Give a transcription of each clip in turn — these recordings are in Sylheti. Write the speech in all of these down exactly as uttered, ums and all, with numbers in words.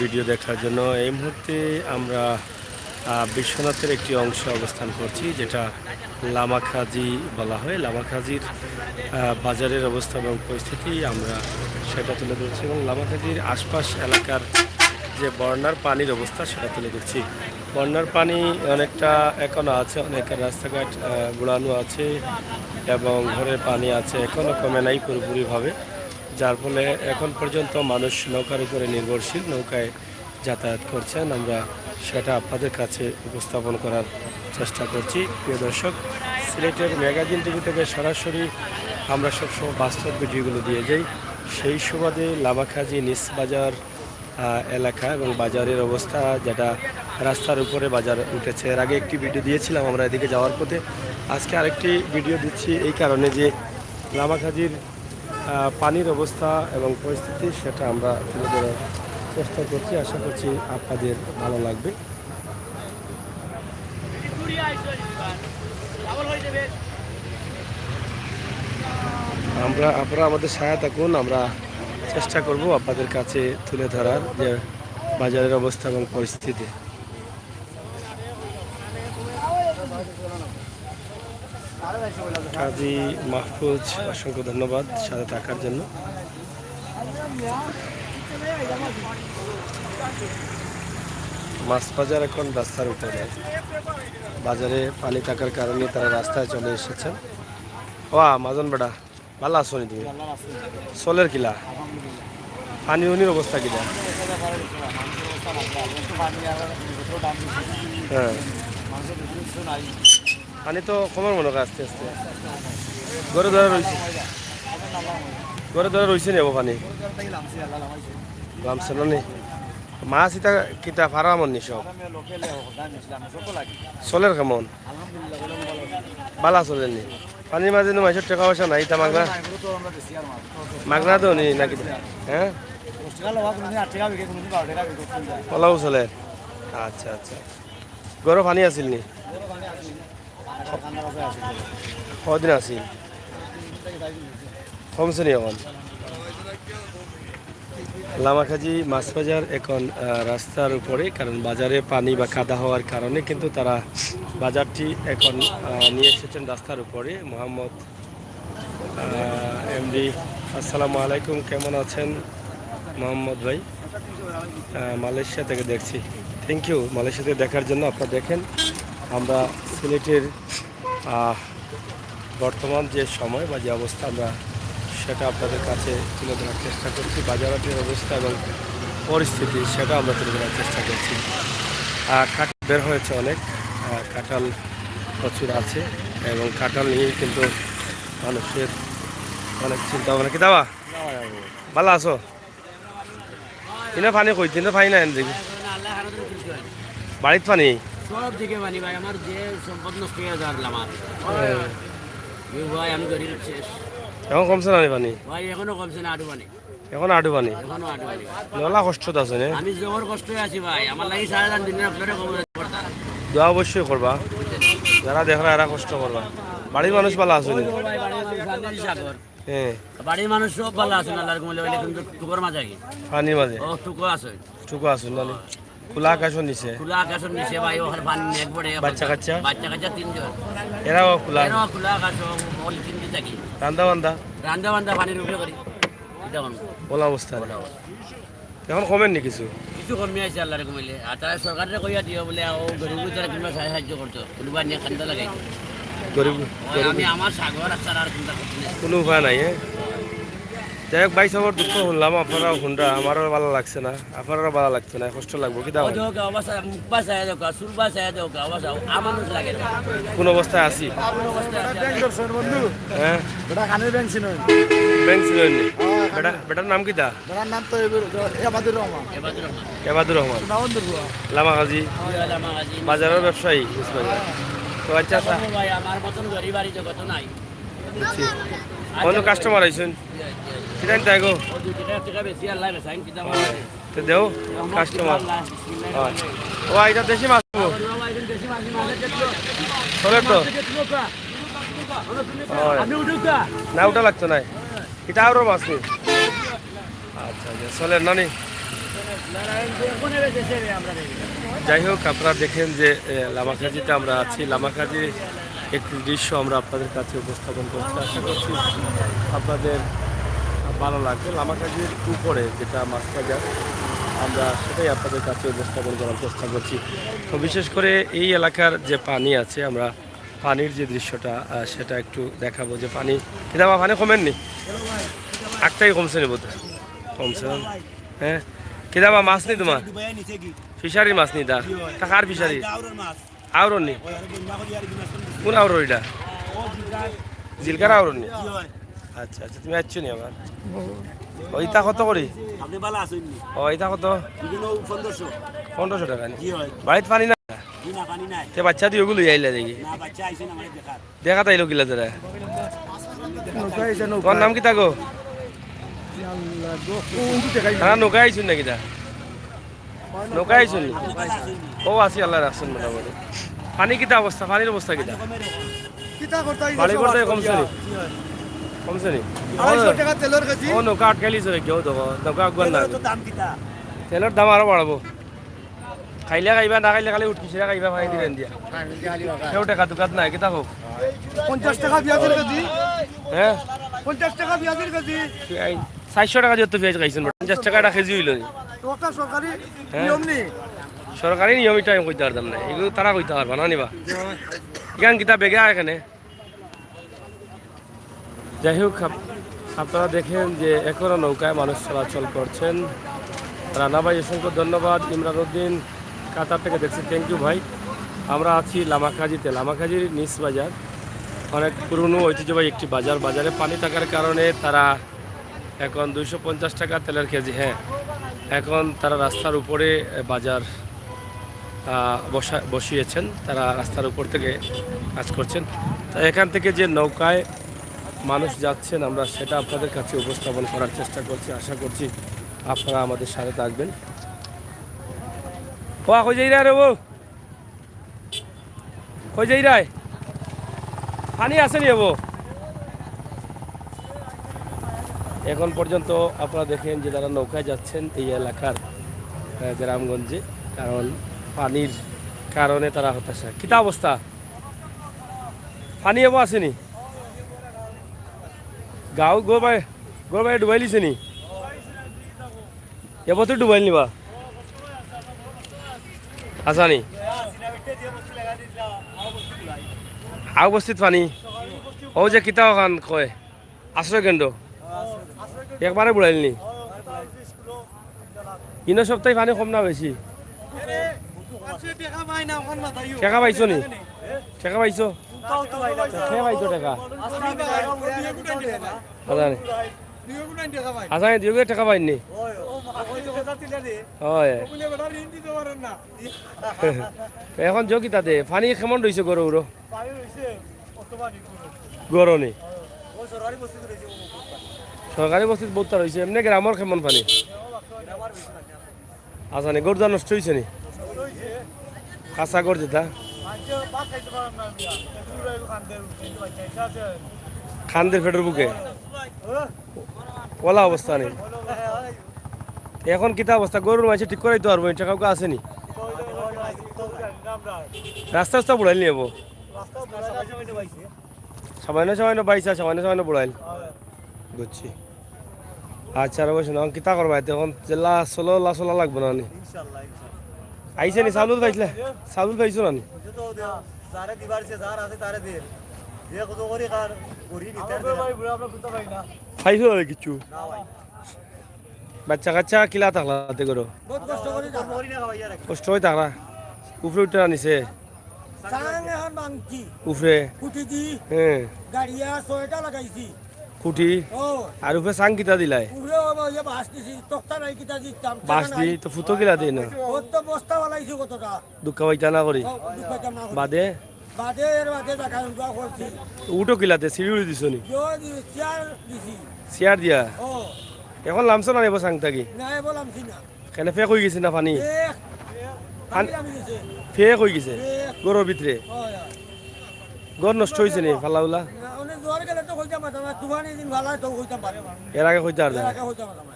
ভিডিও দেখার জন্য। এই মুহূর্তে আমরা আহ, বিশ্বনাথের একটি অংশে অবস্থান করছি, যেটা লামাখাজি বলা হয়। লামাখাজির আহ, বাজারের অবস্থা এবং পরিস্থিতি আমরা সেটা তুলে ধরছি এবং লামাখাজির আশপাশ এলাকার যে বন্যার পানির অবস্থা সেটা তুলে ধরছি। বন্যার পানি অনেকটা এখনও আছে, অনেক রাস্তাঘাট আহ, বুড়ানো আছে এবং ঘরের পানি আছে, এখনও কমে নাই পুরোপুরিভাবে, যার ফলে এখন পর্যন্ত মানুষ নৌকার উপরে নির্ভরশীল, নৌকায় যাতায়াত করছেন। আমরা সেটা আপনাদের কাছে উপস্থাপন করার চেষ্টা করছি। প্রিয় দর্শক, সিলেটের ম্যাগাজিন টিভি থেকে সরাসরি আমরা সবসময় বাস্তব ভিডিওগুলো দিয়ে যাই। সেই সুবাদে লামাখাজি নিস বাজার আহ, এলাকা এবং বাজারের অবস্থা, যেটা রাস্তার উপরে বাজার উঠেছে। এর আগে একটি ভিডিও দিয়েছিলাম আমরা এদিকে যাওয়ার পথে, আজকে আরেকটি ভিডিও দিচ্ছি এই কারণে যে লামাখাজির আহ, পানির অবস্থা এবং পরিস্থিতি সেটা আমরা তুলে ধরার চেষ্টা করছি। আশা করছি আপনাদের ভালো লাগবে। আমরা, আপনারা আমাদের সাথে থাকুন, আমরা চেষ্টা করব আপনাদের কাছে তুলে ধরার যে বাজারের অবস্থা এবং পরিস্থিতি। কাজী মাহফুজ, অসংখ্য ধন্যবাদ সাথে থাকার জন্য। মাছ বাজার এখন রাস্তার উপরে, বাজারে পানি থাকার কারণে তারা রাস্তায় চলে এসেছেন। ওয়া মাজন বেটা, ভালা আছো নি তুমি? চলের কিলা? পানি উনির অবস্থা কিলা? হ্যাঁ। পানি তো কমর মনে হয় আস্তে আস্তে। ঘরে ধরে রইছে। ঘরে ধরে রইছে নি অবো পানি? লামছে না নি? মাছ ইতা কিতা ফার্মর নি সব? চলের কেমন? ভালা চলের নি? পানির মাঝে তো মাইনষর টেকা পয়সা নাই, ইতা মাগনা? মাগনা তো নি নাকি? হ্যাঁ? ওলাও চলের? আচ্ছা, আচ্ছা। ঘরো পানি আছিল নি? কদিন আছিল? কমছে নি এখন? লামাখাজি মাছ বাজার এখন, আহ, রাস্তার উপরে, কারণ বাজারে পানি বা কাদা হওয়ার কারণে কিন্তু তারা বাজারটি এখন, আহ, নিয়ে এসেছেন রাস্তার উপরে। মোহাম্মদ, আহ, এমডি, আসসালামু আলাইকুম, কেমন আছেন মোহাম্মদ ভাই? আহ, মালয়েশিয়া থেকে দেখছি। থ্যাংক ইউ মালয়েশিয়া থেকে দেখার জন্য। আপনারা দেখেন, আমরা সিলেটের, আহ, বর্তমান যে সময় বা যে অবস্থা, আমরা সেটা আপনাদের কাছে তুলে ধরার চেষ্টা করছি। বাজারহাটের অবস্থা এবং পরিস্থিতি সেটা আমরা তুলে ধরার চেষ্টা করছি। আহ, কাঁঠাল বের হয়েছে অনেক, আহ, কাঁঠাল প্রচুর আছে এবং কাঁঠাল নিয়েই কিন্তু মানুষের অনেক চিন্তা ভাবনা। কি দাবা? ভালা আছো? ইনো পানি কই? ইনো পানি নাই দেখি। বাড়িত পানি? সব দিকে পানি ভাই, আমার যে সম্পদ নষ্ট হয়ে যাওয়ার লামার। হ্যাঁ। এ ভাই, আমি গরিব শেষ। এখন কমছে না নি পানি? ভাই, এখনো কমছে না, আডু পানি। এখন আডু পানি? এখনো আডু পানি। নলা কষ্টত আছে নে? আমি জবর কষ্টে আছি ভাই, আমার লাগি সারা দিন দিনে আপনারা খবর করতা। দোয়া অবশ্যই করবা, যারা দেখরা এরা কষ্ট করবা। বাড়ির মানুষ ভালা আছে নি? ও ভাই, বাড়ির মানুষ শান্তি সাগর। হ্যাঁ। বাড়ির মানুষ সব ভালা আছইন, আল্লাহর হুকুমে, কিন্তু টুকর মাঝে কি? পানির মাঝে? ও, টুকো আছে। টুকো আছে না নি? খোলা আকাশর নিচে? খোলা আকাশর নিচে ভাই, ওখানে পানি একবারে বাচ্চা কাচ্চা? বাচ্চা কাচ্চা তিনজন। এরাও খোলা? এরাও খোলা আকাশ, ও, ও, তিনজন থাকি। রান্দা বান্দা? রান্দা বান্দা পানির উপরে করি। এটা কোন? ওলা অবস্থা। ওলা অবস্থা। এখন কমের নি কিছু? কিছু কমে আছে আল্লাহর হুকুমে। আর তারা সরকাররে কইয়া দিও বলে, ও গরিব তারা কিংবা সাহায্য করতো, কুনুবা নিয়ে কান্দা লাগাই। গরিব, ওই গরিব। আমি আমার সাগর আর তারা আর চিন্তা করছি না। কোনো উপায় নাই, হ্যাঁ? যাই হোক, ভাই, সবার দুঃখ শুনলাম, আপনারাও শুনরা, আমারও ভালা লাগছে না, আপনারারও ভালা লাগছে না, কষ্ট লাগবো, কি দাও? ওই দেখো, অবস্থা, মুখ বাসায় দেখো, সুর বাসায় দেখো, অবস্থা, আমানুষ লাগে না। কোন অবস্থায় আছি? কোন অবস্থায় আছি? ব্যাংক ধরছেন বন্ধু? হ্যাঁ? বেটা কানে ব্যাংক ছিল। ব্যাংক ছিল নি? হ্যাঁ, বেটা, বেটার নাম কিতা? বেটার নাম তো এবার, এবাদুর রহমান। এবাদুর রহমান। এবাদুর রহমান। সুনামন্দর বুয়া। লামাকাজি। হ্যাঁ, লামাকাজি। বাজারের ব্যবসায়ী, ইসমাইল। তো আচ্ছা, আচ্ছা। ভাই, আমার মতন গরিব আর এই জগতে নাই। বুঝছি। অন্য কাস্টমার আইছইন? জি, জি। কিতা নিতা গো? ও দুই টাকা, এক টাকা বেশি আল্লাহ বেচাইন, কিতা মাল আছে? তো দেও, কাস্টমার। বিসমিল্লাহ। হয়। ও, এটা দেশি মাছ। বাবা, একদম দেশি মাছ, মাছের যে কিলো। চলে তো? মাছের যে কিলো কা? হয়। আপনি উঠুক কা? না, ওটা লাগতো নাই। এটা আরো মাছ নি? আচ্ছা, আচ্ছা, চলে না নি? যাই হোক, আপনারা দেখেন যে, এ, লামাকাজিতে আমরা আছি। লামাকাজির একটি দৃশ্য আমরা আপনাদের কাছে উপস্থাপন করছি। আশা করছি আপনাদের ভালো লাগবে। লামাকাজির উপরে যেটা মাছ বাজার, আমরা সেটাই আপনাদের কাছে উপস্থাপন করার চেষ্টা করছি। তো বিশেষ করে এই এলাকার যে পানি আছে, আমরা পানির যে দৃশ্যটা, আহ, সেটা একটু দেখাবো। যে পানি, কিতা বা, পানি কমের নি? একটাই কমছে নি বোধহয়। কমছে না? হ্যাঁ। কিতা বা, মাছ নি তোমার? ফিশারির মাছ নি দা? তা কার ফিশারি? আওরর নি? কোন আওরর ইটা? জিলকার আওরর নি? আচ্ছা, আচ্ছা, তুমি আইছো নি আবার? ও, ইটা কত করি? আপনি ভালো আছেন নি? ও, ইটা কত? পনেরোশো। পনেরোশো টাকা নি? জি হয়। বাড়িত পানি না? জি না, পানি নাই। তে বাচ্চা দিও গুলো আইলা দেখি। না, বাচ্চা আইছে না, আমার দেখার। দেখা তাইলো কিলা তারা? নৌকা আইছে, নৌকা। তোমার নাম কিতা গো? আল্লাহ গো, কোন উঠে দেখাই? তারা নৌকা আইছুন না কিতা? নৌকা আইছুন নি? ও, আছি, আল্লাহ রাখছুন মোটামুটি। পানি কিতা অবস্থা? পানির অবস্থা কিতা? কিতা করতে আইছে বাড়ি সব করতে আজকে কমছে নি? দিয়া? কমছে নি? আড়াইশো টাকা তেলর কেজি। ও, নৌকা আটকাইলিছে রে, কেউ দেখো, নৌকা আগুয়ার না। তেলর তো দাম কিতা? তেলর দাম আরো বাড়বো। খাইলে খাইবা, না খাইলে খালি উঠকি ছিড়া খাইবা, পানি দিলেন দিয়া। কেউ টাকা দোকান নাই, কিতা হোক? পঞ্চাশ টাকা পিঁয়াজের কেজি। হ্যাঁ? পঞ্চাশ টাকা পিঁয়াজের কেজি। এই চারশো টাকা দিয়ে তো পিঁয়াজ খাইছেন, পঞ্চাশ টাকা একটা কেজি হইল নি। তো একটা সরকারি হ্যাঁ। নিয়ম নি। সরকারি নিয়ম এটা আমি কইতে পারতাম না, এগুলো তারা কইতে পারবা না নিবা। এখান কিতা বেগে এখানে? যাই হোক, আপ-, আপনারা দেখেন যে এখনও নৌকায় মানুষ চলাচল করছেন। রানা ভাই, অসংখ্য ধন্যবাদ। ইমরান উদ্দিন কাতার থেকে দেখছি, থ্যাংক ইউ ভাই। আমরা আছি লামাকাজিতে, লামাকাজির নিস বাজার, অনেক পুরনো ঐতিহ্যবাহী একটি বাজার। বাজারে পানি থাকার কারণে তারা এখন দুইশো পঞ্চাশ টাকা তেলের কেজি, হ্যাঁ, এখন তারা রাস্তার উপরে, এ, বাজার, আহ, বসা-, বসিয়েছেন, তারা রাস্তার উপর থেকে কাজ করছেন। তো এখান থেকে যে নৌকায় মানুষ যাচ্ছেন, আমরা সেটা আপনাদের কাছে উপস্থাপন করার চেষ্টা করছি। আশা করছি আপনারা আমাদের সাথে থাকবেন। ও, কই যাই রে, রে, ও? কই যাই রে? পানি আছে নি হবো? এখন পর্যন্ত আপনারা দেখেন যে যারা নৌকায় যাচ্ছেন এই এলাকার, আহ, গ্রামগঞ্জে, কারণ পানির কারণে তারা হতাশা। কিতা অবস্থা? পানি হবো আছে নি? গাঁও গো ভাই, গো ভাই ডুবাইলিছে নি? এবার তো ডুবাইল নিবা। আসানি। আগ বস্তিত পানি। ও যে কিতা ওখান কয়? আশ্রয় কেন্দ্র। একবারে বুড়াইল নি? ইনো সপ্তাহে পানি কম না বেশি? টেকা পাইছো নি? টেকা পাইছো? কে পাইছো টেকা? আসানি। আচ্ছা, আমি দুইগুয়ে টেকা পাইনি। অয়। এখন যোগিতা দে, পানি কেমন রইছে গরু উরো? গরু নি? সরকারি বস্তিত বউততা রইছে, এমনে গ্রামর কেমন পানি? আচ্ছা নি, গরুটা নষ্ট হইছে নি? কাঁচা গরু যেটা। খান্দের পেটের বুকে। ওলা অবস্থা নি। এখন কিতা অবস্থা? গরুর মাঝে ঠিক করাইতে পারবো, এটা কাউকে আছে নি? রাস্তা রাস্তা বুড়াইল নি হবো। সামান্য সামান্য বাইসা, সামান্য সামান্য বুড়াইল। বুঝছি। আচ্ছা, আর বসে না, কিতা করবা এতে? এখন যে লাশ হলো, লাশ হলা লাগবো না নি? আইছে নি, চাউল পাইছিলে? চাউল পাইছো না নি? যারে দিবার সে যার আছে তারে দে। যে কত করি কার করি নি, তার দে। পাইছো না কিছু? না ভাই। বাচ্চা কাচ্চা কিলা থাকলা তে করো? বহুত কষ্ট করি থাকলা। কষ্ট হয়ে থাকলা? উপরে উঠে আনিছে? চাং এখন ভাঙছি। উপরে? খুঁটি দি। হ্যাঁ। গাড়িয়া ছয়টা লাগাইছি। খুঁটি? ও। আর উপরে চাং কিতা দিলাই? উপরে ও ওই যে বাঁশ দিছি, তক্তা নাই কিতা দিতাম, বাঁশ দি, তো ফুটো কিলা দেই না? ওর তো বস্তা বালাইছি কতটা। দুঃখ পাইতা না করি। ও, দুঃখ পাইতাম না করি। বাদে? বাদে এর বাদে জায়গা উঠা করছি। উঠো কিলাতে, সিঁড়ি উড়ি দিছো নি? ইয়ো দি-, চেয়ার দিছি। চেয়ার দিয়া? ও। এখন লামছো না নেবো চাং থাকি? না, এবার লামছি না। কেনে ফেক হয়ে গেছে না পানি? ফেক। পানি পানি লামি গেছে। ফেক হয়ে গেছে? ফেক। ঘরর ভিতরে? ও, ইয়া। ঘর নষ্ট হয়েছে নি, ফালাউলা? না, অনেক জোয়ার গেলে তো কইতাম পারতাম না, তুফান এই দিন ভালা তো কইতাম পারতাম না। এর আগে কইতে পারতাম এর না? আগে কইতাম পারতাম না।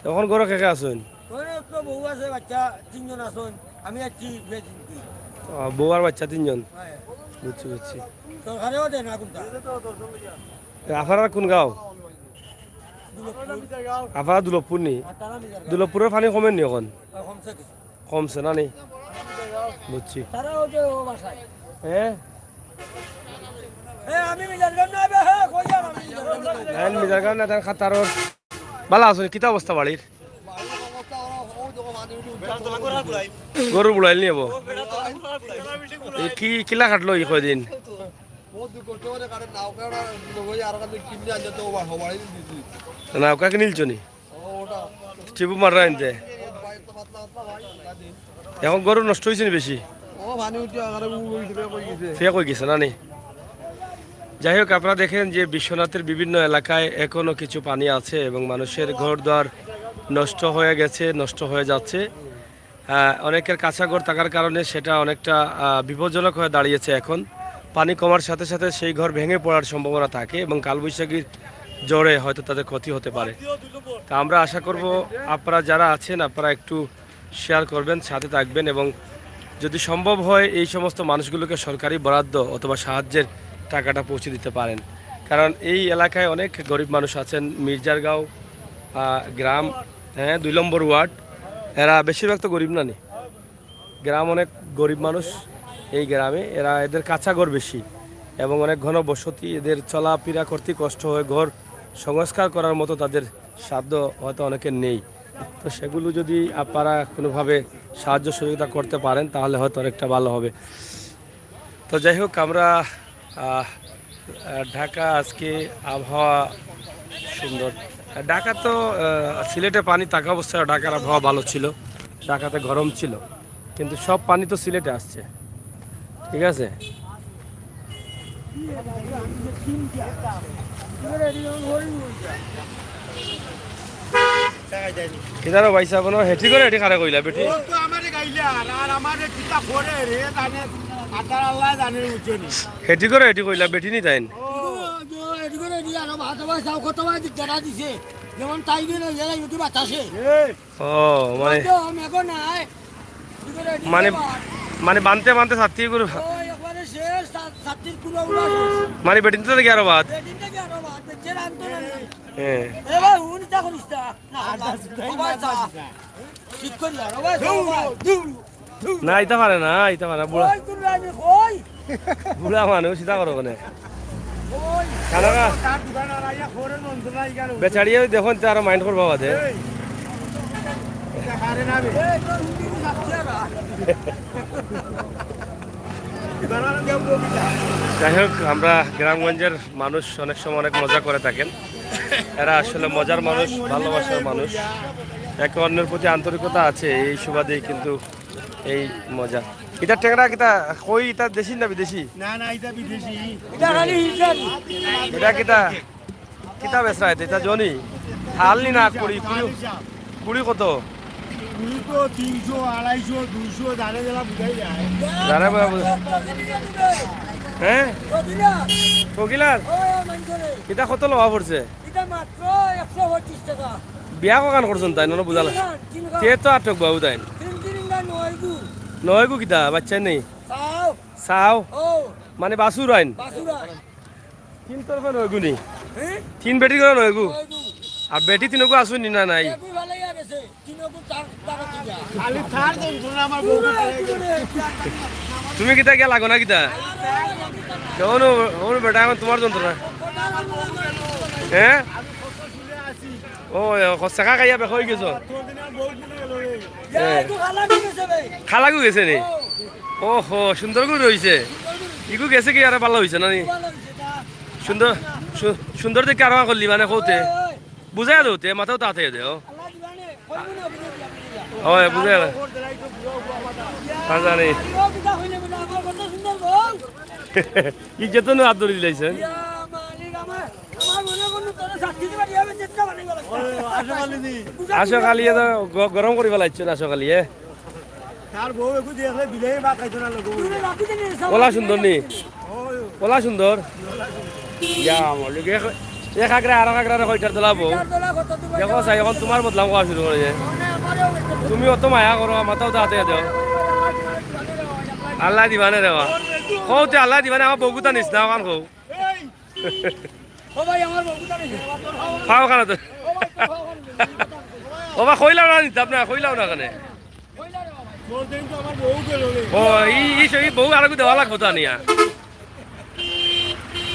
এখন ঘরো কে কে আছেন? ওখানে তো বউ আছে, বাচ্চা তিনজন আছেন। আমি আছি বেশ। ও, বউ আর বাচ্চা তিনজন। হ্যাঁ। বুঝছি, বুঝছি। সরকারেও দেয় না কোনটা। আপনারা কোন গাঁও? দুলতপুর। আপনারা দুলতপুর নি? আর তারা নিজের গাঁও। দুলতপুরের পানি কমের নি এখন? আর কমছে কিছু। কমছে না নি? বুঝছি। তারা ওই যে ও বাসায়। হ্যাঁ। এ, আমি মিজান গান না বে, হ্যাঁ, কই আর আমি মিজান গান না। নাইন মিজার গান না, তার খাতারর। ভালা আছইন, কিতা অবস্থা বাড়ির? গরু বুড়াইল নিয়ে বো। এই কি কিলা কাটলো এই কয়দিন? নাউকা কিনিলছো নি? টিপু মাররা আনতে। এখন গরু নষ্ট হয়েছে নি বেশি? ফেক হয়ে গেছে না নি? যাই হোক, আপনারা দেখেন যে বিশ্বনাথের বিভিন্ন এলাকায় এখনো কিছু পানি আছে এবং মানুষের ঘর দুয়ার নষ্ট হয়ে গেছে, নষ্ট হয়ে যাচ্ছে। আহ, অনেকের কাঁচা ঘর থাকার কারণে সেটা অনেকটা আহ, বিপজ্জনক হয়ে দাঁড়িয়েছে এখন। পানি কমার সাথে সাথে সেই ঘর ভেঙে পড়ার সম্ভাবনা থাকে এবং কালবৈশাখীর ঝড়ে হয়তো তাদের ক্ষতি হতে পারে। তা আমরা আশা করব আপনারা যারা আছেন, আপনারা একটু শেয়ার করবেন, সাথে থাকবেন এবং যদি সম্ভব হয় এই সমস্ত মানুষগুলোকে সরকারি বরাদ্দ অথবা সাহায্যের টাকাটা পৌঁছে দিতে পারেন। কারণ এই এলাকায় অনেক গরিব মানুষ আছেন। মির্জারগাঁও আহ, গ্রাম, হ্যাঁ, দুই নম্বর ওয়ার্ড, এরা বেশিরভাগ তো গরিব না নি, গ্রাম অনেক গরিব মানুষ এই গ্রামে। এরা, এদের কাঁচা ঘর বেশি এবং অনেক ঘন বসতি। এদের চলাফেরা করতে কষ্ট হয়, ঘর সংস্কার করার মতো তাদের সাধ্য হয়তো অনেকের নেই। তো সেগুলো যদি আপনারা কোনোভাবে সাহায্য সহযোগিতা করতে পারেন, তাহলে হয়তো অনেকটা ভালো হবে। তো যাই হোক, আমরা আহ, আহ, ঢাকা আজকে আবহাওয়া সুন্দর। ঢাকা তো আহ, সিলেটে পানি থাকা অবস্থায় ঢাকার আবহাওয়া ভালো ছিল, ঢাকাতে গরম ছিল, কিন্তু সব পানি তো সিলেটে আসছে। ঠিক আছে। কিতারো ভাই সাহেব, হেঁটি করে হেঁটি খারে কইলা বেটি। ও তো আমারে গাইলা আর, আর আমারে কিতা করে রে জানে, আতার আল্লাহ জানে, বুঝছো নি? হেঁটি করে হেঁটি কইলা বেটি নি তাইন। ও, ও, এটি করে দিয়ে আরো ভাত ভাত চাও, কত ভাত জানা দিছে, যেমন তাই দিন ওই জায়গায় ইউটি বাতাসে। ও, মানে তো আমি এখন নাই। এটি করে দিয়ে মানে ভাত। মানে বানতে বানতে ছাত্তি করে ও, একবারে শেষ, সা-, ছাত্তির পুরো উড়া শেষ। মানে বেটিন তো দেখি আরো বাদ। বেটিন থেকে আরো ভাত, বেচে রাখতো না। হ্যাঁ। এ ভাই, হুন ইতা করিস না। না, আর বাস, বাস, বাস, বাস। ঠিক করি আর, ও ভাই, ও ভাই। না, ইতা পারে না, ইতা পারে না, বুড়া। ওই তুমি আমি কই? বুড়া মানুষ, ইতা করো কেনে? ওই। খানা খা। তার দোকান আর আইয়া খোরে নন্দন নাই কেন? বেচারিয়ে দেখুন, তার মাইন্ড করবা বাদে। এই। এটা খারে না বে। এই, তোর হুন্ডি কি যাচ্ছে না? দোকান আর দেব দেব এটা। যাই হোক, আমরা গ্রামগঞ্জের মানুষ অনেক সময় অনেক মজা করে থাকেন। এরা আসলে মজার মানুষ, ভালোবাসার মানুষ, একে অন্যের প্রতি আন্তরিকতা আছে, এই সুবাদেই কিন্তু এই মজা। ইটা টেংরা কিতা কই, ইটা দেশি না বিদেশি? না, না, এটা বিদেশি। ইটা কিতা, কিতা বেচরা ইটা? ইটা জনি? হাল নি না কুড়ি, কুড়ি, কুড়ি কত? কুড়ি তো তিনশো, আড়াইশো, দুইশো, জানে যারা বুঝাই যায়। জানে বা বুঝ-, হ্যাঁ? কোকিলার? ইটা কত লওয়া পড়ছে? এটা মাত্র একশো পঁচিশ টাকা। বিয়া কখান করছইন তাইন, নন বুঝালা। তিন খান, তিন খান। তে তো আটক বাবু তাইন। তিন তিন ইংলা নয় গু। নয় গু কিতা, বাচ্চা নেই? চাও। চাও? ও, মানে বাছুর আইন? বাছুরা। তিন তরফে নয় গু নি? হ্যাঁ? তিন বেটি করে নয় গু? নয় গু। আর বেটি তিন গু আছইন নি না নাই? এগু ভালাই গেছে। তিন গু তার, তার কি যা? খালি তার যন্ত্রণা আমার বউ। তুমি কিতা গিয়া লাগো না কিতা? কেমন, কেমন বেটা এখন তোমার যন্ত্রণা? হ্যাঁ? ও, ও, সেকা খাইয়া বেকা হয়ে গেছো? হ্যাঁ। খালাগু গেছে নি? ওহো, সুন্দর করে রইছে। ইগু গেছে কি আরো ভালো হইছে না নি? সুন্দর, সু-, সুন্দর দেখে আরো করলি মানে কৌতে। বুঝাই দেও তে, মাথাও তাতে দেও। ওই, বুঝাই দেও। না জানি। ইজ্জত নু হাত ধরে দিলাইছেন। আসো খালি এটা গ-, গরম করি ফেলাইছেন, আসো খালি, এ। তার বউ একটু দেখলে বিলাই ভাত খাইতো না লোক। ওলা সুন্দর নি? ওলা সুন্দর? ইয়া, আমার লগে এক, এক আগ্রা, আর এক আগ্রা কয়টার দলা বউ? দেখো চাই, এখন তোমার বদলাম কওয়া শুরু করে। তুমি অত মায়া করো, মাথাও তো হাতে দেও। আল্লাহ দিবানে রে বা। কও তে আল্লাহ দিবানে, আমার বউগুতা নিস না, অখান কও। ও ভাই, আমার বউগুতা নিস না। পাও খানা তো। ও ভাই, কইলাও না নিতে আপনার, কইলাও না কেনে? ও, ই, ই, ই বউ আরগু দেওয়া লাগবো তো আনিয়া।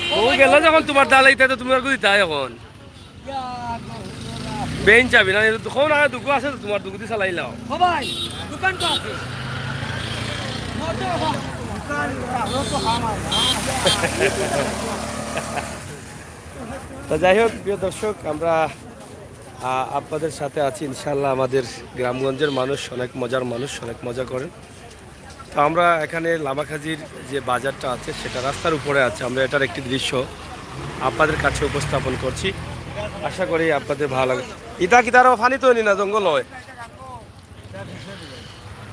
বউ গেল যখন তোমার দালাইতে, তো তুমি আরগু দিতায় এখন। বেইন চাবি না, কও না, দুগু আছে তো তোমার, দুগু দি চালাইলাও। ও ভাই, দোকান তো আছে। দোকান তো আমার। তো যাই হোক, প্রিয় দর্শক, আমরা, আহ, আপনাদের সাথে আছি। ইনশাআল্লাহ, আমাদের গ্রামগঞ্জের মানুষ অনেক মজার মানুষ, অনেক মজা করেন। তো আমরা এখানে লামাখাজির যে বাজারটা আছে, সেটা রাস্তার উপরে আছে। আমরা এটার একটি দৃশ্য আপনাদের কাছে উপস্থাপন করছি, আশা করি আপনাদের ভালো লাগে। ইটা কিতা আরো পানি তো নি না, জঙ্গল অয়,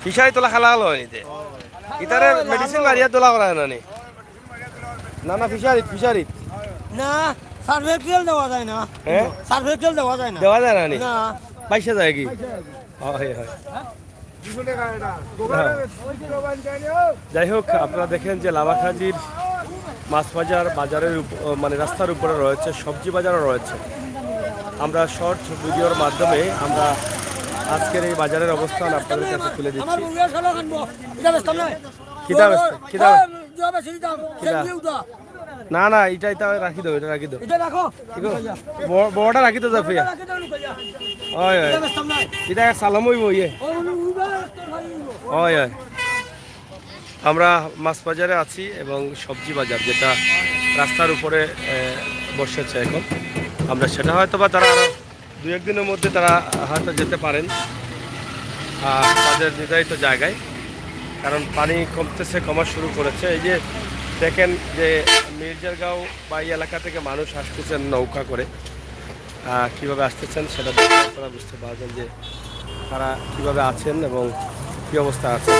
ফিশারি তোলা খালা অয় নিতে। ইতারে মেডিসিন মারিয়া তোলা করা অয় না নি? না, না, ফিশারিত, ফিশারিত। না, সার্ফেক্সেল দেওয়া যায় না। হ্যাঁ? সার্ফেক্সেল দেওয়া যায় না। দেওয়া যায় না নি? না। বাইশে যায় কি? হয়, হয়। হ্যাঁ। যাই হোক, আপনারা দেখেন যে লামাখাজির মাছ বাজার, বাজারের উপ-, মানে রাস্তার উপরে রয়েছে, সবজি বাজারও রয়েছে। আমরা শর্ট ভিডিওর মাধ্যমে আমরা আজকের এই বাজারের অবস্থান আপনাদের কাছে তুলে দিচ্ছি। কিতা বেচতে? কিতা বেচতে? কিতা? না, না, এটা, এটা রাখি দাও, এটা রাখি দাও। এটা রাখো। ঠিক আছে? ব-, বড়টা রাখি দাও, জাফরিয়া। রাখি দাও, লুকাইয়া। হয়, হয়। এটা বেচতাম না। এটা এক সালাম অইবো, ইয়ে। ও, উনি উইবা একটা ভাই অইবো। হয়, হয়। আমরা মাছ বাজারে আছি এবং সবজি বাজার, যেটা রাস্তার উপরে, এ, বসেছে এখন। আমরা সেটা হয়তো বা তারা আরো দু এক দিনের মধ্যে তারা হয়তো যেতে পারেন, আহ, তাদের নির্ধারিত জায়গায়, কারণ পানি কমতেছে, কমা শুরু করেছে। এই যে দেখেন যে মির্জারগাঁও বা এই এলাকা থেকে মানুষ আসতেছেন নৌকা করে, আহ, কীভাবে আসতেছেন সেটা দেখে আপনারা বুঝতে পারবেন যে তারা কীভাবে আছেন এবং কী অবস্থা আছে।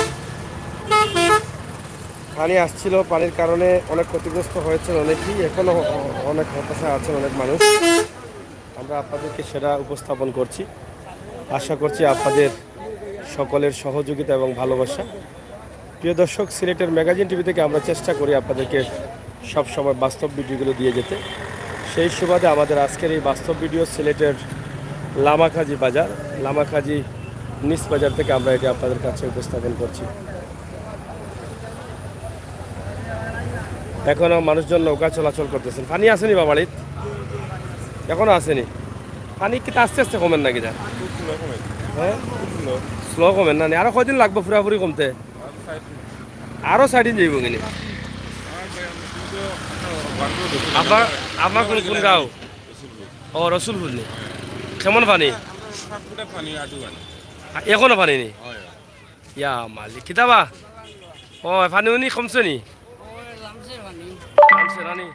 পানি আসছিল, পানির কারণে অনেক ক্ষতিগ্রস্ত হয়েছেন অনেকেই, এখনও অনেক হতাশা আছেন অনেক মানুষ। আমরা আপনাদেরকে সেটা উপস্থাপন করছি। আশা করছি আপনাদের সকলের সহযোগিতা এবং ভালোবাসা। প্রিয় দর্শক, সিলেটের ম্যাগাজিন টিভি থেকে আমরা চেষ্টা করি আপনাদেরকে সব সময় বাস্তব ভিডিওগুলো দিয়ে যেতে। সেই সুবাদে আমাদের আজকের এই বাস্তব ভিডিও সিলেটের লামাখাজি বাজার, লামাখাজি নিস বাজার থেকে আমরা এটি আপনাদের কাছে উপস্থাপন করছি। এখনো মানুষজন নৌকা চলাচল করতেছেন। পানি আসেনি বাবাড়িত? এখনো আসেনি। পানি কিতা আস্তে আস্তে কমের নাকি যা? খুব স্লো কমে। হ্যাঁ? খুব স্লো। স্লো কমের না নি? আরো কয়দিন লাগবো পুরাপুরি কমতে? আরো সাইড দিন। আরো সাইড দিন যাইবো কিনি? আমার ভাই, আমি কিন্তু আপনার, আপনার কোন, কোন গাঁও? রসুলপুর। ও, রসুলপুর নি। কেমন পানি? আমরা সাত ফুটে পানি, আটু পানি। এখনো পানি নি? হয়, হয়। ইয়া মালিক, কিতা বা? ও, পানি উনি কমছে নি? লামছে পানি। লামছে না নি?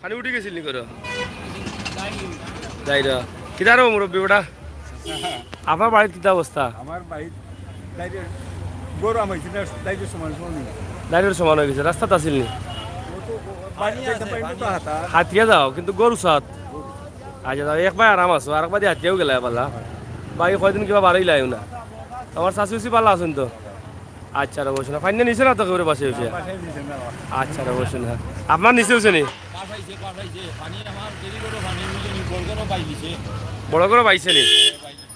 পানি উঠি গেছিল নি করো? যাই রে। কিতা রে মুরব্বি বেটা? আপনার বাড়ির কিতা অবস্থা? আমার বাড়ির ডাইরেক্ট গরু আমাইছে না, ডাইরেক্ট সমান সমান নেই। ডাইরেক্ট সমান হয়ে গেছে, রাস্তাত আছিল নি? ও তো, ও, বাড়ি আছে, পানি তো হাতা। হাতিয়া যাও, কিন্তু গরু সাত। আচ্ছা, তাহলে এক ভাই আরাম আছো, আর এক ভাই হাতিয়াও গেলে পালা। বাকি কয়দিন কিবা বাড়াইলাইও না। আমার চাচি উচি পালা আছেন তো? আচ্ছা, রে বসে না। ফাইন নিছে না তো কেউ বাসায় উঠে? বাসায় নিছে না। আচ্ছা, রে বসে না। আপনার নিচে উঠছে নি? পাঠাইছে, পাঠাইছে। পানি আমার দেরি করে পানি নিচে নি, বড় করে পাই দিছে। বড় করে পাইছে নি?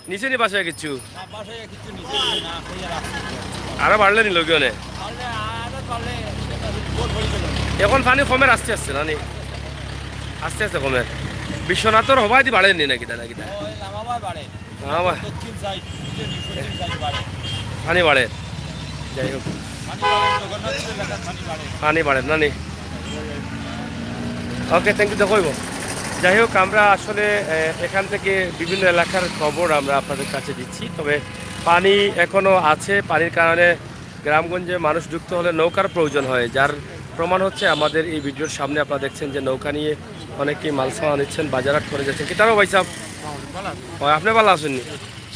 নিচে নি বাসায় কিচ্ছু? না, বাসায় কিচ্ছু নিচে নি, না, সেই আর আসছে। আরো বাড়লে নি লোকজনে? বাড়লে, আরো বাড়লে, সেটা ভোর হয়ে গেল। এখন পানি কমের আস্তে আস্তে, না নি? আস্তে আস্তে কমের। বিশ্বনাথর হবায়দি বাড়ের নি নাকি, তা নাকি তা? ওই লামাবায় বাড়ে। হ্যাঁ, বা- দক্ষিণ সাইড, উত্তর সাইড বাড়ে। পানি বাড়ে, যাই হোক। পানি বাড়ে, জগন্নাথ এলাকার পানি বাড়ে। পানি বাড়ে, না নি? ওকে, থ্যাংক ইউ, দেখো হইব। যাই হোক, আমরা আসলে, এ, এখান থেকে বিভিন্ন এলাকার খবর আমরা আপনাদের কাছে দিচ্ছি। তবে পানি এখনো আছে, পানির কারণে গ্রামগঞ্জে মানুষ ঢুকতে হলে নৌকার প্রয়োজন হয়, যার প্রমাণ হচ্ছে আমাদের এই ভিডিওর সামনে আপনারা দেখছেন যে নৌকা নিয়ে অনেকেই মাল সামান নিচ্ছেন, বাজারহাট করে যাচ্ছেন। কিতা বা ভাই সাহেব? ভালো আছি। হয়, আপনি ভালো আছেন নি?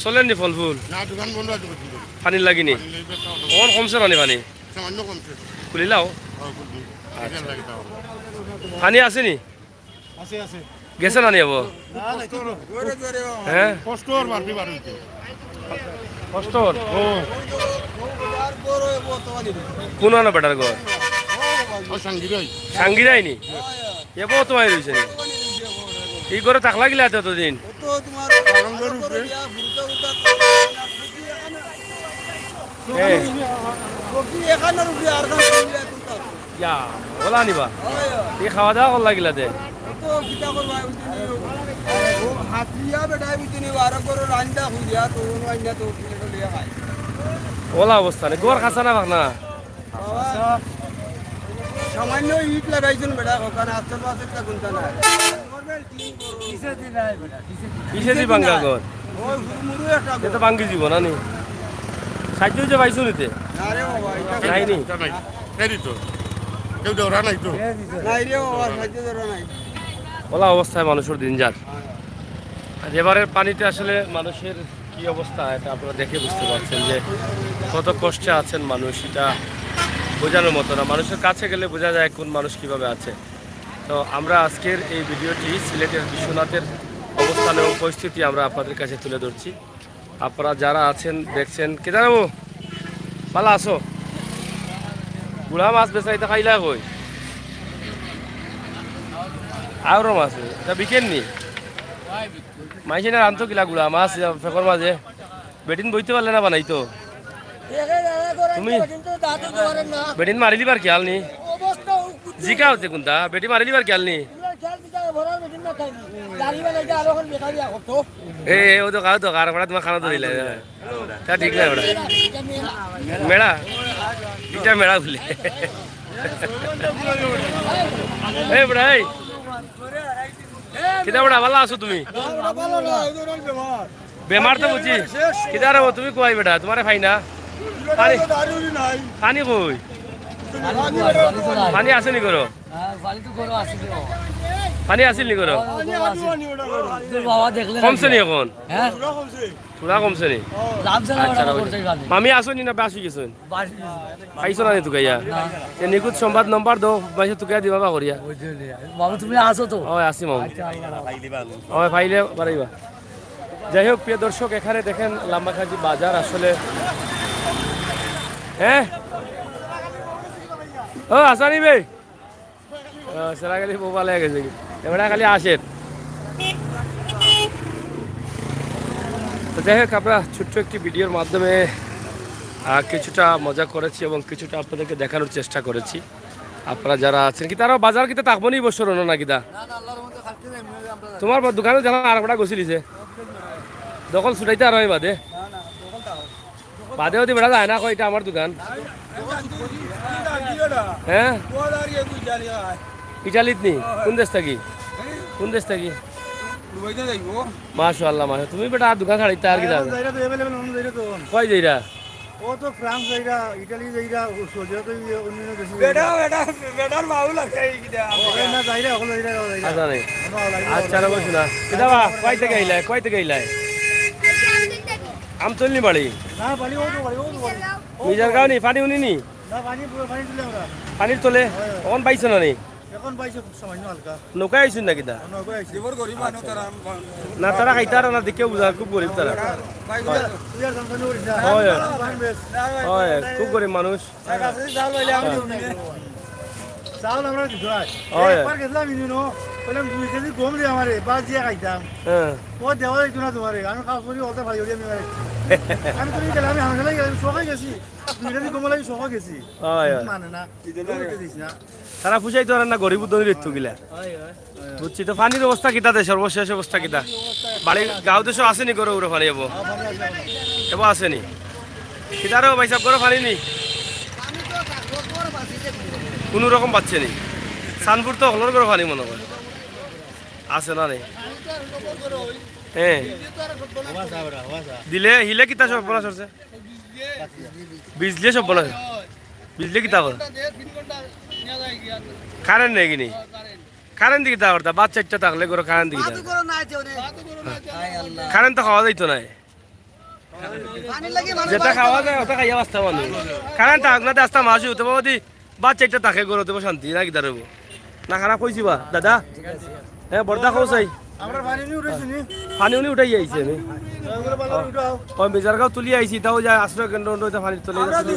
চলেন নি ফল ফুল? না, দোকান বন্ধ আছে পর্যন্ত। পানির লাগি নি? পানি নেই, ব্যবসা বন্ধ। কখন কমছে না নি পানি? সামান্য কমছে। খুলিলাও? হ্যাঁ, খুলবি। আচ্ছা। এখানে লাগে তাও। পানি আছে নি? আছে, আছে। গেছে না নি আবো? না, না, কি করবো? হ্যাঁ? কষ্ট আর বাড়বে, বাড়বে তো। কষ্ট অর? কোন আনো বেটার ঘর? ও সাঙ্গিরাই। সাঙ্গিরাই নি? এ বউ তোমায় রইছে নি? এই ঘরে থাকলা কিলা এতদিন? এ। ইয়া, ওলা নিবা। এই খাওয়া দাওয়া করলা কিলা দে? ওলা অবস্থা নি, ঘর খাসা না ভাগ না? সামান্য ইট লাগাইছইন বেটা, ওখানে আস্তে পাশে একটা গুনতা নাই। পিছেদি ভাঙ্গা ঘর। ওই হুড়মুড়ু একটা এ তো ভাঙ্গি জীবন আনি। সাহায্য হইছে পাইছো নিতে? না রে বাবা, এটা নাই নি? এটা নাই। এই তো। কেউ দেওরা নাই তো। নাই রে বাবা, সাহায্য দেওরা নাই। ওলা অবস্থায় মানুষের দিন যার। আর এবারের পানিতে আসলে মানুষের কি অবস্থা, এটা আপনারা দেখে বুঝতে পারছেন যে কত কষ্টে আছেন মানুষ। এটা বোঝানোর মতো না, মানুষের কাছে গেলে বোঝা যায় কোন মানুষ কিভাবে আছে। তো আমরা আজকের এই ভিডিওটি সিলেটের বিশ্বনাথের অবস্থান এবং পরিস্থিতি আমরা আপনাদের কাছে তুলে ধরছি। আপনারা যারা আছেন, দেখছেন, কিতা বাবু, ভালা আছো? গুড়া মাছ বেচা, ইতা খাইলা কই? আরো মাছ, ইতা বিকেন নি? মাইছে না রানতো কিলা গুড়া মাছ, ইয়া ফেকর মাঝে? বেটিন বইতে পারলে না বানাইতো। তুমি বেটিন মারিলিবার খেয়াল নি? জিকা হতে কোনটা? বেটি মারিলিবার খেয়াল নি? এ, এ, ও তো খাও তো, আর ওরা তোমার খানা তো দিলে। তা ঠিক না ওরা। মেড়া? এটা মেড়া বলে। এ, বেটা, এই। কিতা বেটা, ভালা আছো তুমি? বেমার তো বুঝছি। কিতা রে, তুমি কই বেটা? তোমারে পাই না। পানি, পানি কই? পানি আছে নি করো? পানি আছিল নি করো? কমছে নি এখন? থুড়া কমছে নি? আচ্ছা, মামি আছো নি না বাসি গেছো? পাইছো না নি তুকাইয়া? এ নিখুঁত সংবাদ নম্বর দাও, মাইসে তুকাইয়া দিবা বা করিয়া। বাবু, তুমি আছো তো? ওই আছি মামু। ওই পাইলে বাড়াইবা। যাই হোক, প্রিয় দর্শক, এখানে দেখেন লাম্বাখাজি বাজার আসলে। হ্যাঁ, ও আসানি বে। ও, সেরা খালি বোবা লেগে গেছে কি? এবার খালি আসের। তো যাই হোক, আমরা ছোট্ট একটি ভিডিওর মাধ্যমে, আহ, কিছুটা মজা করেছি এবং কিছুটা আপনাদেরকে দেখানোর চেষ্টা করেছি। আপনারা যারা আছেন, কিতা আরো বাজার কিতা থাকবো নি বছর হলো না কিতা? তোমার দোকানে জানা আর কটা গছিলিছে, দখল ছুটাইতে আরো বাদে। বাদে যদি বেড়া যায় না, কয়, "এটা আমার দোকান।" হ্যাঁ? ইটালিত নি? কোন দেশ থাকি? কোন দেশ থাকি? মাশাআল্লাহ, মাশাআল্লাহ। তুমি বেটা আর দোকান ছাড়াইতে আর কি যাবে? কই যাইরা? ও তো ফ্রান্স যাইরা, ইটালি যাইরা, ও সৌদি আরব যাইরা, অন্য অন্য দেশে যাইরা। বেটা, বেটা, বেটার বাবু লাগে এই কিটা। না, যাইরা, ওখানে যাইরা, যাইরা। আচ্ছা, নাই। আচ্ছা, রে, বসো না। কিতা বা, কই থেকে আইলায়? কই থেকে আইলায়? আমতলি বাড়ি? না, বাড়ি ও তো, বাড়ি ও তো, বাড়ি। নিজের গাঁও নি, পানি উনি নি? না, পানি পুরো পানি তুলে আমরা। পানির তলে? হ্যাঁ। অখন পাইছো না নি? এখন পাইছো খুব সামান্য হালকা। নৌকায় আইছইন না কিতা? নৌকায় আইছি। না, তারা খাইতে পারে না, দেখিয়া বুঝা, খুব গরিব তারা। তুই আর টেনশন করিস না। হয়, হয়। হয়, খুব গরিব মানুষ। চাউল আমরা দিতে হয়। হয়। একবার গেছিলাম ইঞ্জিনো, বললাম, "দুই কেজি গম দে আমারে, বাদ দিয়া খাইতাম।" হ্যাঁ। ও দেওয়া যাইতো না তোমারে, আমি কাজ করি, ওটা ভাই, ওটা আমি মারি। আমি তো গেলাম, আমি হামেশা গেলাম, আমি শখে গেছি। দুই কেজি গম লাগি শখে গেছি। হয়, হয়। মানে না, দিতে দিস না। তারা পুষাইতে পারে না, গরিব ধনী রইতো গিলা। হয়, হয়। বুঝছি, তো পানির অবস্থা কিতা দে, সর্বশেষ অবস্থা কিতা? বাড়ি গাঁও দেশো আছে নি ঘরো উরো পানি এবো? এবো আছে নি? কিতা রে ভাই সাহেব, ঘরো পানি নি? কোনো রকম পাচ্ছে নি। সানপুর তো হকলর ঘরো পানি মনে হয়। আছে না নি? হ্যাঁ। দিলে, হিলে কিতা সব বলা সরছে? বিজলে সব বলা। বিজলে কিতা করে? কারেন্ট নেই কিনি? কারেন্ট দি কিতা করতা? বাচ্চা ইচ্ছা থাকলে করো, কারেন্ট দি কিতা? কারেন্ট তো খাওয়া যাইতো না। যেটা খাওয়া যায়, ওটা খাইয়া বাঁচতাম আমি। কারেন্ট থাক না, আস্তা মাসি হতে বাবা দি বাচ্চা ইচ্ছা থাকে, গরো দেবো শান্তি, না কিতা রইবো? না খারাপ কইছি বা, দাদা? হ্যাঁ, বর্দা খাও চাই। আমরা পানি নিয়ে উঠেছি নি। পানি উনি উঠাই আইছে নি? ওই বাজারগাঁও তুলি আইছি, তাও যায় আশ্রয় কেন্দ্র উন্ডো, এটা পানির তলে তুলি আইছি।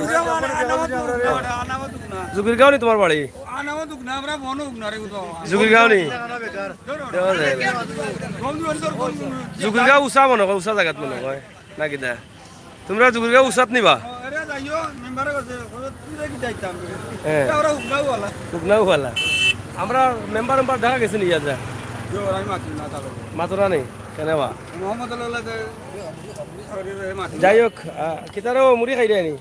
জুগিরগাঁও নি তোমার বাড়ি? জুগিরগাঁও নি? জুগিরগাঁও উষা মনে হয়, উষা জাগাত মনে হয়। না কিতা? তোমরা জুগিরগাঁও উষাত নিবা? হ্যাঁ। হুকনাও ভালা। আমরা মেম্বার মেম্বার দেখা গেছে নি ইয়াদরা? মাতরা নেই, কেনে বা? যাই হোক, আহ, কিতারও মুড়ি খাই দেয়নি।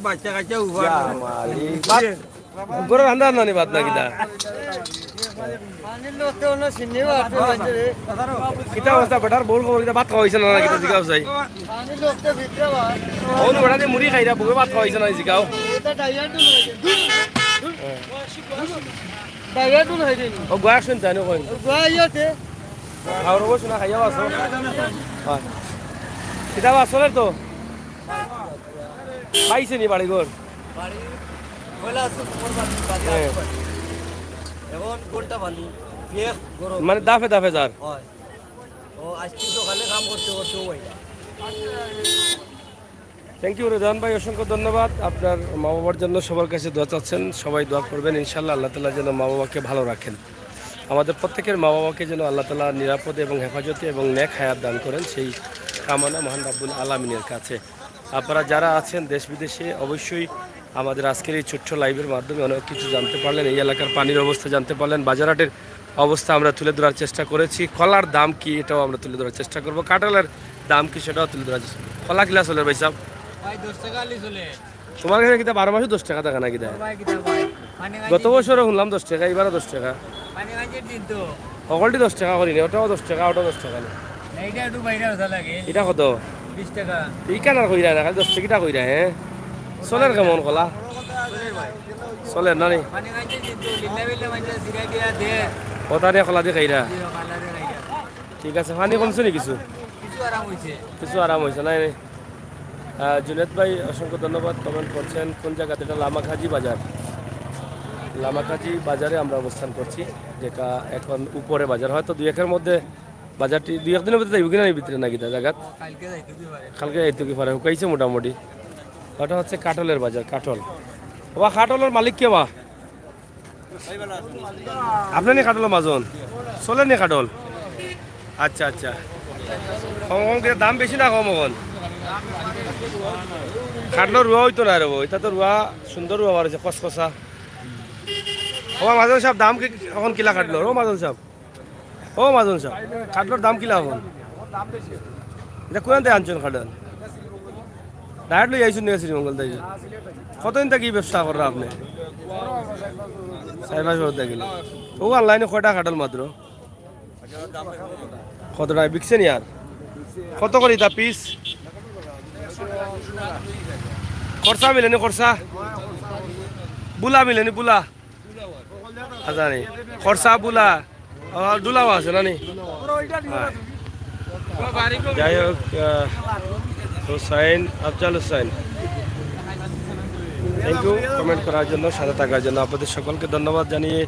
বাচ্চা কাচ্চা উবা। ইয়া মালিক। ভাত, ঘরর রান্দা রান্দা নি ভাত না কিতা? পানির লোক তো অন্য সিন্নি ভাত তো হয়েছে রে। কিতা অবস্থা বেটার? বউর খবর কিতা? ভাত খাওয়াইছে না, না কিতা জিগাও চাই। পানির লোক তো ভিতরে ভাত। অউ বেটা যে মুড়ি খাইরা, বউয়ে ভাত খাওয়াইছে না, জিগাও। এটা ডাইয়ার ডুল হয়েছে। ডাইয়ার ডুল হয়েছে। ও গোয়া শুনতে আনো কই? গোয়া ইয়াতে। খাওয়ার অবশ্য না খাইয়াও আছো। হ্যাঁ। কিতা বা চলে তো? পাইছে নি বাড়ি ঘর? বাড়ি খোলা আছে, খবর পাচ্ছি, বাড়ি হ্যাঁ। আছে বাড়ি। এখন ঘন্টা পানি, ফের গরম। মানে দাফে দাফে যার। হয়। ও আজকে সকালে কাম করতে করতে ও আইলা। থ্যাংক ইউ রেজান ভাই, অসংখ্য ধন্যবাদ। আপনার মা বাবার জন্য সবার কাছে দোয়া চাচ্ছেন, সবাই দোয়া করবেন ইনশাল্লাহ, আল্লাহ তাআলা যেন মা বাবাকে ভালো রাখেন। আমাদের প্রত্যেকের মা বাবাকে যেন আল্লাহ তাআলা নিরাপদে এবং হেফাজতে এবং নেক হায়াত দান করেন, সেই কামনা মহান রাব্বুল আলামিনের কাছে। আপনারা যারা আছেন দেশ বিদেশে, অবশ্যই আমাদের আজকের এই ছোট্ট লাইভের মাধ্যমে অনেক কিছু জানতে পারলেন, এই এলাকার পানির অবস্থা জানতে পারলেন, বাজারহাটের অবস্থা আমরা তুলে ধরার চেষ্টা করেছি, কলার দাম কি এটাও আমরা তুলে ধরার চেষ্টা করব, কাঁঠালের দাম কি সেটাও তুলে ধরার চেষ্টা করব। কলা কিলা চলে ভাই সাহেব? ভাই, দশ টাকা আলি চলে। তোমার কাছে কিতা বারো মাসে দশ টাকা থাকে না কিতা? ও ভাই, কিতা ভাই? পানি গত বছরও শুনলাম দশ টাকা, এবারও দশ টাকা। পানি মাঝের দিন তো। হকলটি দশ টাকা করি নি, ওটাও দশ টাকা, ওটাও দশ টাকা নি। না, এটা একটু বাইরে ওঠা লাগে। এটা কত? বিশ টাকা। এই কানার কইরা না, খালি দশ টাকা কইরা, হ্যাঁ? চলের কেমন কলা? চলের ভাই। চলের না নি? পানি মাঝের দিন তো, লিল্লা বিল্লা মাঝে জিরা দিয়া দে। ওটা নিয়ে কলা দিয়ে খাইরা? জিরা কলা দিয়ে খাইরা। ঠিক আছে, পানি কমছে নি কিছু? কিছু আরাম হইছে। কিছু আরাম হইছে, নাই, নাই। আহ, জুনেদ ভাই, অসংখ্য ধন্যবাদ। কমেন্ট করছেন কোন জায়গাতে? এটা লামাখাজি বাজার। লামাখাজি বাজারে আমরা অবস্থান করছি, যেটা এখন উপরে বাজার। হয়তো দুই একের মধ্যে বাজারটি, দুই এক দিনের ভিতরে যাইব কিনা এই ভিতরে নাকি তা জায়গাত? কালকে যাইতে কি পারে? কালকে যাইতে কি পারে? হুকাইছে মোটামুটি। ওটা হচ্ছে কাঠলের বাজার, কাঠল। বাবা, কাঠলের মালিক কে বা? আপনি নি কাঠল মাজন? চলে নি কাঠল? আচ্ছা, আচ্ছা। কম কম কিনা দাম বেশি না কম এখন? কাঠলর রুয়া হইতো না রে বউ, এটা তো রুয়া সুন্দর রুয়া বার হইছে, কসকসা। ও মাজন সাহেব, দাম কি এখন কিলা কাঠলর? ও মাজন সাহেব, ও মাজন সাহেব, কাঠলর দাম কিলা এখন? এটা কোন আনছেন কাঠল? ডায়েট লই আইছুন নি শ্রীমঙ্গল থাকি? কতদিন থাকি ব্যবসা কররা আপনি? চার পাঁচ বছর থাকি। ও অনলাইনে কয়টা কাঠল মাত্র? কতটা বিকছে নি আর? কত করি তা পিস? খরচা মিলে নি খরচা? বুলা মিলে নি বুলা? আচ্ছা নি। খরচা বুলা। আর ডুলাও আছে না নি? হ্যাঁ। যাই হোক, আহ, হুসাইন, আফজাল হুসাইন, থ্যাংক ইউ কমেন্ট করার জন্য, সাথে থাকার জন্য। আপনাদের সকলকে ধন্যবাদ জানিয়ে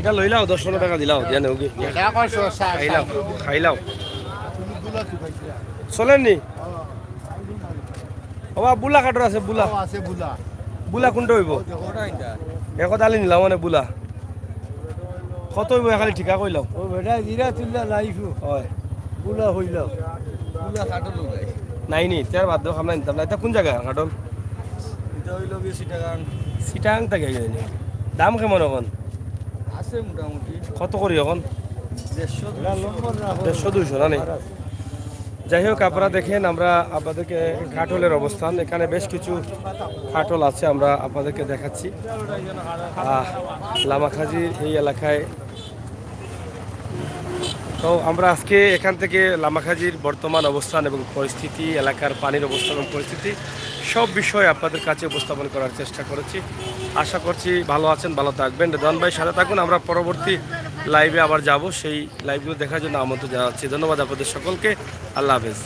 এটা লইলাও, দশ পনেরো টাকা দিলাও, দিয়া নেও কি? খাইলাও, খাইলাও। চলেননি? ও বা, বুলা কাঠর আছে, বুলা। ও, আছে বুলা। বুলা কোনটা হইব? ওটা এটা। একো দালি নিলাম, মানে বুলা। কত হইব, খালি ঠিকা কইলাম। ও বেটা, জিরা তুললা লাইফু। হয়। বুলা হইল। বুলা কাঠল লই। নাই নি, তার বাদ দেওয়া আমরা নিতাম না। এটা কোন জায়গা, কাঠল? এটা হইল গিয়ে চিটাগাং। চিটাগাং থেকে আইলো নি? দাম কেমন এখন? আছে মোটামুটি। কত করি এখন? দেড়শো, দুইশো। দেড়শো, দুইশো না নি? যাই হোক, আপনারা দেখেন, আমরা আপনাদেরকে কাঠলের অবস্থান, এখানে বেশ কিছু কাঠল আছে, আমরা আপনাদেরকে দেখাচ্ছি। আহ, লামাখাজির এই এলাকায়। তো আমরা আজকে এখান থেকে লামাখাজির বর্তমান অবস্থান এবং পরিস্থিতি, এলাকার পানির অবস্থান এবং পরিস্থিতি, সব বিষয়ে আপনাদের কাছে উপস্থাপন করার চেষ্টা করেছি। আশা করছি ভালো আছেন, ভালো থাকবেন। রেদওয়ান ভাই, সাথে থাকুন, আমরা পরবর্তী লাইভে আবার যাব, সেই লাইভগুলো দেখার জন্য আমন্ত্রণ জানাচ্ছি। ধন্যবাদ আপনাদের সকলকে, আল্লাহ হাফেজ।